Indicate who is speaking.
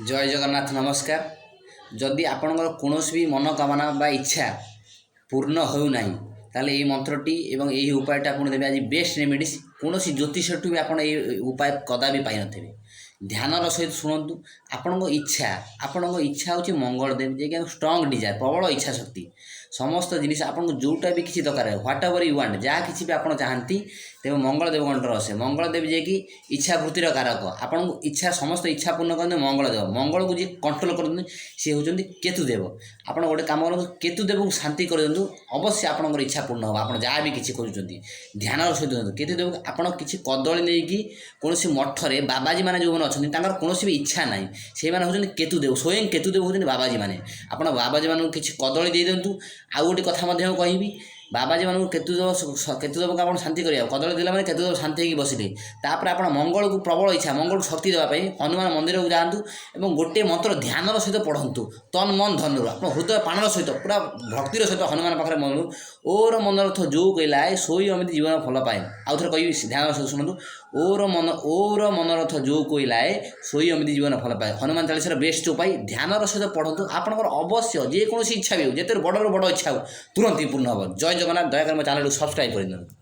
Speaker 1: ଜୟ ଜଗନ୍ନାଥ। ନମସ୍କାର। ଯଦି ଆପଣଙ୍କର କୌଣସି ବି ମନୋକାମନା ବା ଇଚ୍ଛା ପୂର୍ଣ୍ଣ ହେଉନାହିଁ, ତାହେଲେ ଏହି ମନ୍ତ୍ରଟି ଏବଂ ଏହି ଉପାୟଟା ଆପଣ ଦେବେ ଆଜି। ବେଷ୍ଟ ରେମିଡ଼ିସ୍, କୌଣସି ଜ୍ୟୋତିଷଠୁ ବି ଆପଣ ଏଇ ଉପାୟ କଦାପି ପାଇନଥିବେ। ଧ୍ୟାନର ସହିତ ଶୁଣନ୍ତୁ। ଆପଣଙ୍କ ଇଚ୍ଛା ହେଉଛି ମଙ୍ଗଳଦେବ, ଯିଏକି ଷ୍ଟ୍ରଙ୍ଗ ଡିଜାୟାର, ପ୍ରବଳ ଇଚ୍ଛା ଶକ୍ତି। ସମସ୍ତ ଜିନିଷ ଆପଣଙ୍କୁ ଯେଉଁଟା ବି କିଛି ଦରକାର, what ever you want, ଯାହା କିଛି ବି ଆପଣ ଚାହାନ୍ତି, ତେବେ ମଙ୍ଗଳଦେବଙ୍କ ଅଣ୍ଡର ଆସେ। ମଙ୍ଗଳଦେବ ଯିଏକି ଇଚ୍ଛା ବୃତ୍ତିର କାରକ। ଆପଣଙ୍କୁ ଇଚ୍ଛା, ସମସ୍ତ ଇଚ୍ଛା ପୂର୍ଣ୍ଣ କରନ୍ତି ମଙ୍ଗଳଦେବ। ମଙ୍ଗଳକୁ ଯିଏ କଣ୍ଟ୍ରୋଲ କରନ୍ତି, ସିଏ ହେଉଛନ୍ତି କେତୁଦେବ। ଆପଣ ଗୋଟେ କାମ କରନ୍ତୁ, କେତୁଦେବକୁ ଶାନ୍ତି କରିଦିଅନ୍ତୁ। ଅବଶ୍ୟ ଆପଣଙ୍କର ଇଚ୍ଛା ପୂର୍ଣ୍ଣ ହେବ। ଆପଣ ଯାହା ବି କିଛି କରୁଛନ୍ତି, ଧ୍ୟାନର ସହିତ ଦିଅନ୍ତୁ କେତୁଦେବକୁ। ଆପଣ କିଛି କଦଳୀ ନେଇକି କୌଣସି ମଠରେ ବାବାଜୀ ମାନେ ଯେଉଁମାନେ ଅଛନ୍ତି, ତାଙ୍କର କୌଣସି ବି ଇଚ୍ଛା ନାହିଁ, ସେଇମାନେ ହେଉଛନ୍ତି କେତୁଦେବ। ସ୍ୱୟଂ କେତୁଦେବ ହେଉଛନ୍ତି ବାବାଜୀମାନେ। ଆପଣ ବାବାଜୀମାନଙ୍କୁ କିଛି କଦଳୀ ଦେଇଦିଅନ୍ତୁ। ଆଉ ଗୋଟେ କଥା ମଧ୍ୟ କହିବି, ବାବାଜୀମାନଙ୍କୁ କେତୁଦେବକୁ ଆପଣ ଶାନ୍ତି କରିବା, କଦଳୀ ଦେଲା ମାନେ କେତୁଦେବ ଶାନ୍ତି ହେଇକି ବସିଲେ। ତାପରେ ଆପଣ ମଙ୍ଗଳକୁ, ପ୍ରବଳ ଇଚ୍ଛା, ମଙ୍ଗଳକୁ ଶକ୍ତି ଦେବା ପାଇଁ ହନୁମାନ ମନ୍ଦିରକୁ ଯାଆନ୍ତୁ ଏବଂ ଗୋଟିଏ ମନ୍ତ୍ର ଧ୍ୟାନର ସହିତ ପଢ଼ନ୍ତୁ। ତନ ମନ ଧନରୁ, ଆପଣ ହୃଦୟ ପ୍ରାଣର ସହିତ, ପୁରା ଭକ୍ତିର ସହିତ ହନୁମାନ ପାଖରେ ମନରୁ, "ଓର ମନୋରଥ ଯୋଉ କୋଇ ଲାଏ, ସୋଇ ଅମିତ ଜୀବନ ଫଲ ପାଏ।" ଆଉ ଥରେ କହିବି, ଧ୍ୟାନର ସହିତ ଶୁଣନ୍ତୁ। ଓର ମନୋରଥ ଯୋଉ କୋଇ ଲାଏ, ସୋଇ ଅମିତ ଜୀବନ ଫଲ ପାଏ। ହନୁମାନ ଚାଳିଶାର ବେଷ୍ଟ ଉପାୟ। ଧ୍ୟାନର ସହିତ ପଢ଼ନ୍ତୁ। ଆପଣଙ୍କର ଅବଶ୍ୟ ଯେକୌଣସି ଇଚ୍ଛା ବି ହେଉ, ଯେତେ ବଡ଼ରୁ ବଡ଼ ଇଚ୍ଛା ହେଉ, ତୁରନ୍ତ ହିଁ ପୂର୍ଣ୍ଣ ହେବ। ଜୟ ଜଗନ୍ନାଥ। ଦୟାକରି ମୋ ଚ୍ୟାନେଲକୁ ସବସ୍କ୍ରାଇବ୍ କରିଦିଅନ୍ତୁ।